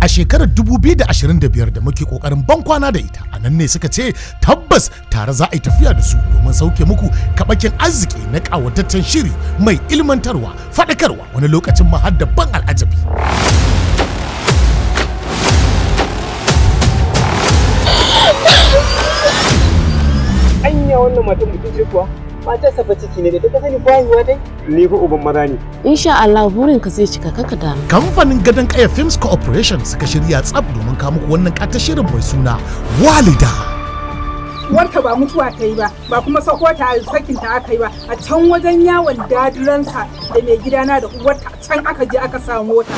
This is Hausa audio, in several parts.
shekarar 2025 da muke kokarin bankwana da ita. A nan ne suka ce tabbas tare za a yi tafiya da su domin sauke muku kabakin arziki na ƙawataccen shiri mai ilmantarwa, faɗakarwa, wani lokacin ma har da ban al'ajabi. Anya wannan matan mutum ce kuwa? Matarsa fa ciki ne da ta sani ko haihuwa dai? Ni fa uban maza ne. Insha Allah burinka zai cika, kaka damu. Kamfanin Gadon Kaya Films Corporation suka shirya tsab domin kawo muku wannan ƙata shirin mai suna Walida. Uwarta ba mutuwa ta yi ba, ba kuma sako ta sakin ta aka yi ba. A can wajen yawon dadiransa da mai gidana da uwarta, can aka je aka samu ta.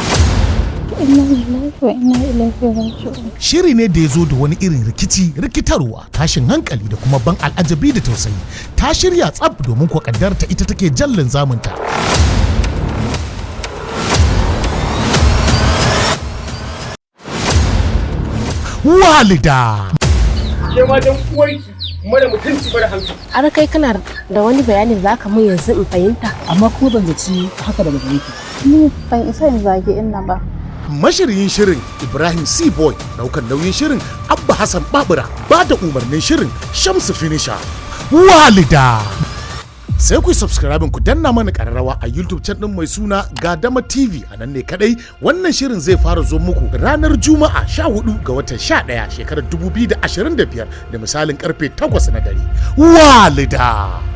Inna lillahi wa inna ilaihi raji'un. Shiri ne da ya zo da wani irin rikici, rikitarwa, tashin hankali da kuma ban al'ajabi da tausayi. Ta shirya tsab domin kuwa kaddarta ita take jallin zamunta. Walida. Ke ma dan uwarki mara mutunci, mara hankali. Har kai kana da wani bayani da zaka mun yanzu in fahimta? Amma kuma ban zaci haka daga gare ki. Ni ban isa in zagi Inna ba. Mashiryin shirin Ibrahim C Boy, daukan nauyin shirin Abba Hassan Babura, ba da umarnin shirin Shamsu Finisha. Walida. Sai ku yi subscribe, ku danna mana kararrawa a YouTube channel din mai suna Gadama TV. A nan ne kadai wannan shirin zai fara zo muku ranar Juma'a 14 ga watan 11 shekarar 2025 da misalin karfe 8 na dare. Walida.